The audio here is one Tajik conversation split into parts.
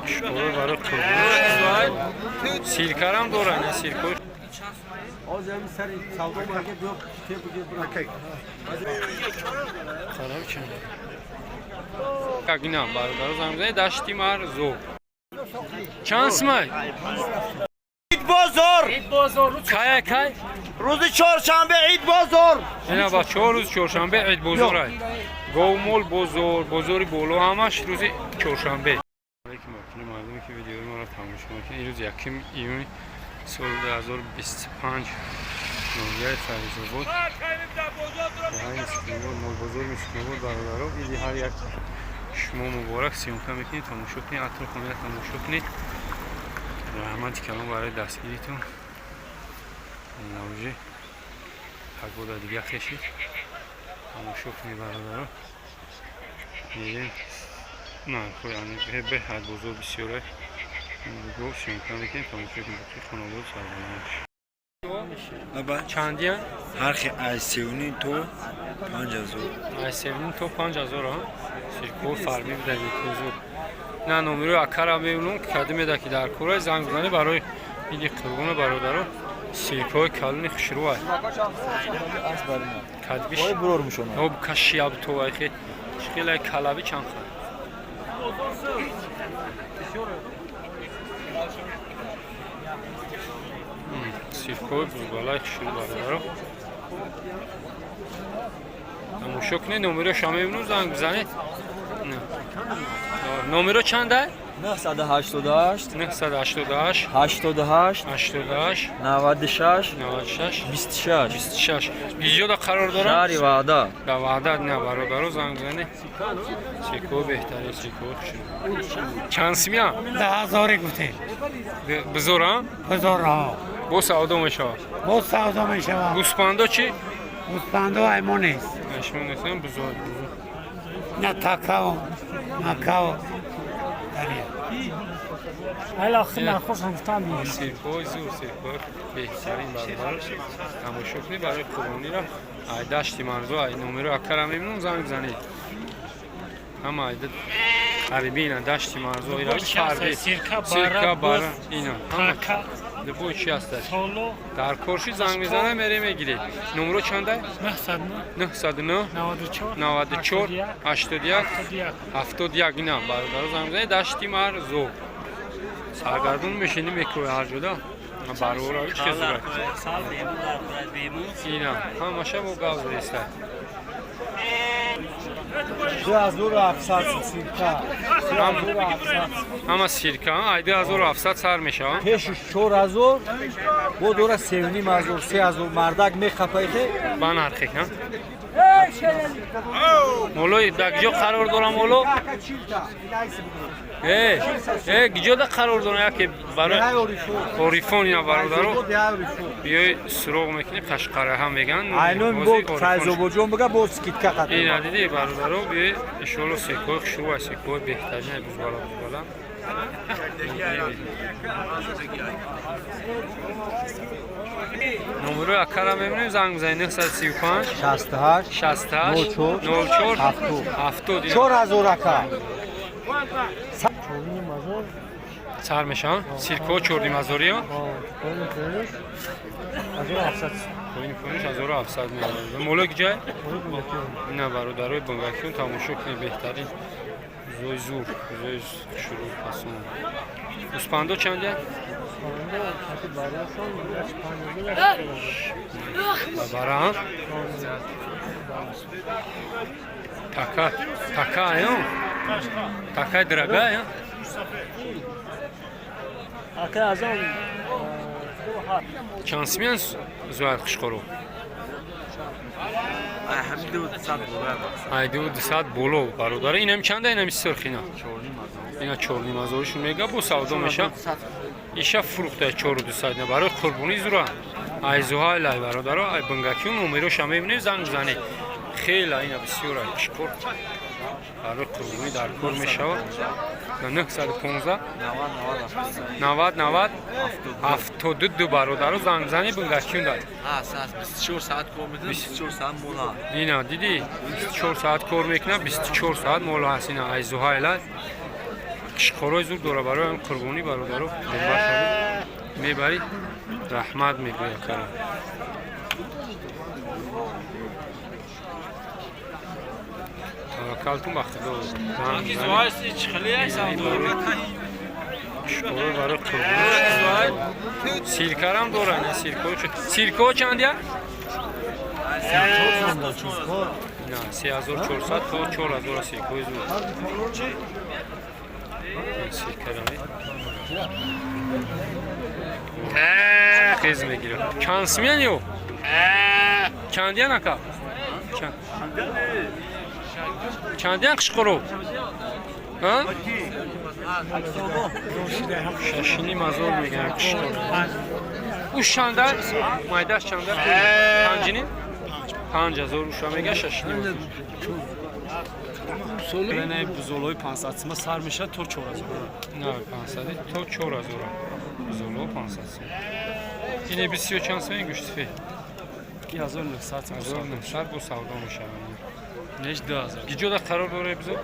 Қушқоро барои қурбон. Сиркарам дора, ина сиркои. Оз ҳами сари савдо марге биё тебуге бира. Хароб чанд? Как ина, бародаро, занг бизанед, Дашти Марзо. Чанд сумай? Бозор. Кая, кай? Рӯзи чоршанбе ид бозор. Ина, бачаҳо, рӯзи чоршанбе ид бозор ай. Говмол бозор, бозори боло, ҳамаш рӯзи чоршанбе. Алейкум, акини мардуме, ки видеои моро тамошо мекунед. Ирӯз 1 июни соли 2025, ноҳияи Файзобод, даҳаи Мискинобод, молбозори Мискинобод. Бародаро, иди ҳар як шумо муборак. Съёмка мекунед, тамошо кунед, атроф омеда тамошо кунед. Раҳмати калон барои дастгиритон. Навҷи погода дига хешид. Тамошо кунед, бародаро. Мерем нархҳои беҳад бозор бисёре. Гов съёмка мекунем, тамошо кунед. Боқи хонавода сарбаланд. Чандия? Ҳархи аз 3,5 то 5 ҳазор. Аз 3,5 то 5 ҳазор. Сирко фарми бидаги. На, номерои акара мебинам, кади меда, ки дар кора, занг бизанед барои иди қурбона. Бародаро, сиркои калони хушрӯай кадбиш об кашиябтовай хе хелай калаби чанд ха. Сиркои бузбалаи хушрӯ, бародаро, тамошо кунед. Номероша мебинам, занг бизанед. Номеро чанда? 988. 988. 88. 88. 96. 96. 26. 26. Иҷода қарор дорад? Шаҳри Ваҳдат. Дар Ваҳдат. На, бародаро, занг бизанед. Сирко беҳтарин, сирко хушрӯ. Чанд симя? 10 ҳазоре гуфтем. Бизора? Бузорҳо. Бо савдо мешавад? Боз савдо мешавад. Гӯспандо чӣ? Гӯспандо аймо нест. Шумо нестам, бузор. На такао макао дария. Сиркои зур, сиркои беҳтарин, бародар, тамошо кунед. Барои қурбонира ай Дашти Марзо, ай номеро акара мебинам, занг бизанед. Ҳама айда қариби ина Дашти Марзо, ира фарби сирка, бара, ина ҳама дубой чи ҳасташ. Дар корши занг мезана, мере мегиред. Номеро чанда? 909 94 81 71. Ина, бародаро, занг бизанед, Дашти Марзо. Саргардон мешини, мекӯи ҳар ҷода барора чӣ зура. Ина ҳамаша бо гав реста. 2700 сирка. Ҳама сирка ай 2700 сар мешавад. Пешиш 4000 бо дора, 3,5 ҳазор, 3000 мардак мехапайхе. Ба нархе молои дар киҷо қарор дорам? Моло киҷода қарор дорам? Яке барои Орифон. Ина, бародаро, биёй суроғ мекунӣ, Қашқараҳа меган. Айнон бо Файзобоҷон бага, бо скидка қат. Ина диди, бародаро, биёй, иншоалло. Секои хушрӯ, секои беҳтарин, бузбала, бузбала. Номерои акара мебинем, занг бизанед: 935 68 68 04 70. 4000, ака. Сар мешаванд сиркҳо чорнимазориё, поини поиниш 1700 меарзад. Моло киҷай? Ина, бародарои бангакиён, тамошо кунед, беҳтарин зои зур, зои шурӯъ пасон. Гӯспандо чандя? Бара така такая такая дорогая. Чанд симян зояд хушқоро? Ай 200 боло, бародари. Инам чанда, инами сирхина? Ина 4,5 ҳазоришон мега, бо савдо меша. Иша фурӯхта 4200. Ина барои қурбонӣ зура. Ай Зуҳайл, ай бародаро, ай бингакиён, номероша мебинед, занг бизанед. Хела ина бисёр ай чикор барои қурбонӣ дар кор мешавад. 915 90 90 72. Бародаро, занг бизанед, бингакиён дай. 24 соат кор мекунад, 24 соат мола. Ина диди, 24 соат кор мекунад, 24 соат моло ҳаст. Ина ай Зуҳайла. Қишқорои зур дора барои ҳам қурбонӣ, бародаро, бахарӣ мебарӣ, раҳмат мегӯя кара. Таваккалтун ба Худо. Қишқоро барои қурбонӣ. Сиркарам дора, не сирко. Сирко чандия? На, 3400 то 4000 сиркои зур. Сиркарами. Хез мегирам. Чанд смян ё? Чандиян, ака? Чандиян қишқоро? А? 6,5 ҳазор мегирам қишқоро. Уш чанда? Майдаш чанда? 5,5? 5000 уша мега, 6,5. Не, бузолои 500 сима сар мешавад то 4000. На, 500 то 4000. Бузоло 500 сум. Ине бисёр чанд сум гӯшти? 1900 сум. 1900 бо савдо мешавад. Неш 2000. Гиҷода қарор дора бизо?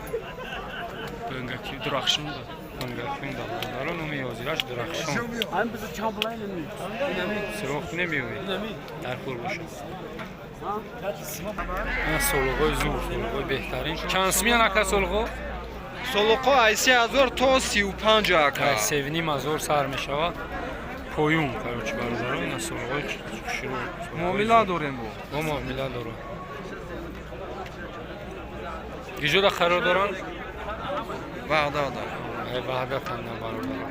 Бунгаки Дурахшон да. Бунгаки да. Бародаро, номи ҳозираш Дурахшон. Сироқ намеёбед. Дар хур бошад. Солуғои зур, солуғои беҳтарин. Чанд смиян, ака, солуғо? Солуқо ай 3000 то 35, ака. Ай 3,5 ҳазор сар мешавад. Поюн, короче, бародаро, ина солуғои хушрӯ. Муомила дорем бо. Бо муомила дорам. Гиҷода қарор доранд? Ваъда да. Ай Ваҳдатанда, бародаро.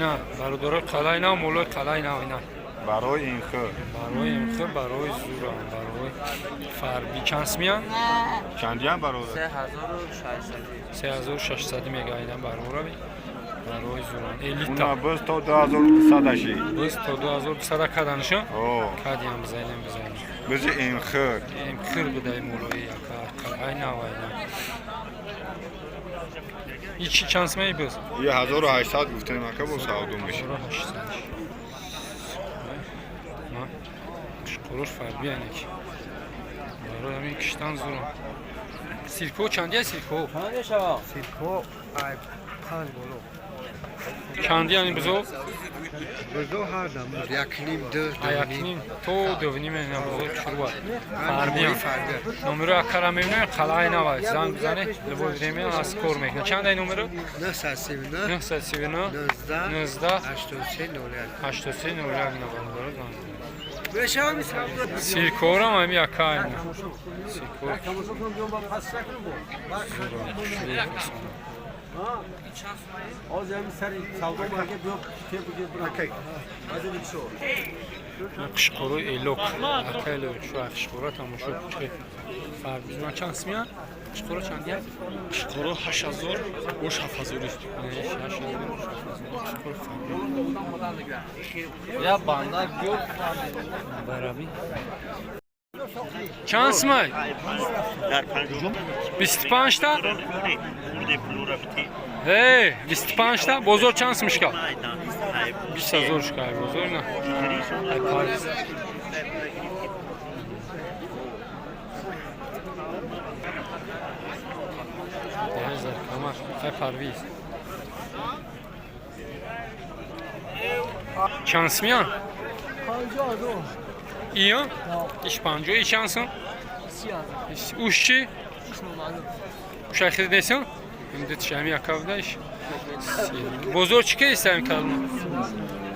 На, бародаро, қалай нав, молои қалай нав ина. Барои инхир. Барои имхир, барои зурам, барои фарби. Чанд смиян? Чандиян, бародар? 3600 мега ина барорави. Барои зурам. Элита. Уна биз то 2200 аши. Биз то 2200 каданша? О. Кадиам бизанем, бизанем. Бизи инхир. Имхир будай молои яка қалай нав ина. Ичи чанд смияи биз? 1800 гуфтем, ака, бо савдо мешавад. 1800. Қишқорош фарби янеки. Барои ҳамин киштан зурам. Сирко чандия, сирко? Сирко ай панҷ боло. Чанди яни бузо? Бузо ҳар намуд, 1,5, ду. А 1,5 то 2,5 ина бузо шуруа. Фарбиян. Номеро акара мебинем, қалай навай. Занг бизане, любое время аз кор мекунад. Чанд ай номеро? 939. 939. 19. 19. 83 01. 83 01 на бародаро занг. Мешавам. Сиркорам ҳами яка ина. Сиркор. Ҳозир ҳамин сари савдо маге биё тебуге бира. Қишқорои элок. Ака элок шу қишқора тамошо кунед. Фарбиз ман чанд смиян? Қишқоро чанд як? Қишқоро 8000, бош 7000. Не, 6000, 7000. Қишқоро фарби. Я банда биё. Бараби. Чанд смай? 25 та? Эй, 25 та? Бозор чанд смишка? 20 ҳазор шука ай бозор на. Ай Париз. Ҳазар камар, ай Парвиз. Чанд смиян? Ия? Иш 50, и чанд сум? Уш чи? Уш ай хиди несиён? Имди тишами яка буда иш. Бозор чӣ ке истаем калма?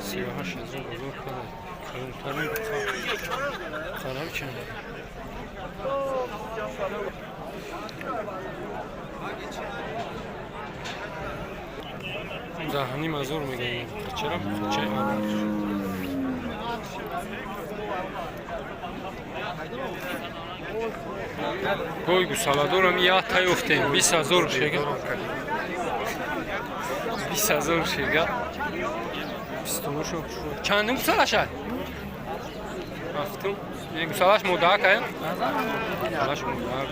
38 ҳазор бозор када. Калонтарин қараб чанд? 10,5 ҳазор мегӯям. Чера чай аввал. Гой гусаладорам як та ёфтем. 20 ҳазор шега. 20 ҳазор шега. Бистуношу. Чандум гусалаша? Ҳафтум. Не, гусалаш модаак ая? Гусалаш модаак.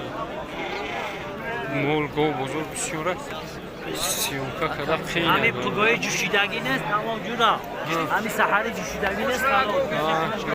Мол гов бозор бисёр аст. Съёмка када қийин. Ҳами пугои ҷӯшидагӣ нест, тамом ҷура. Ҳами саҳари ҷӯшидагӣ нест, тамом.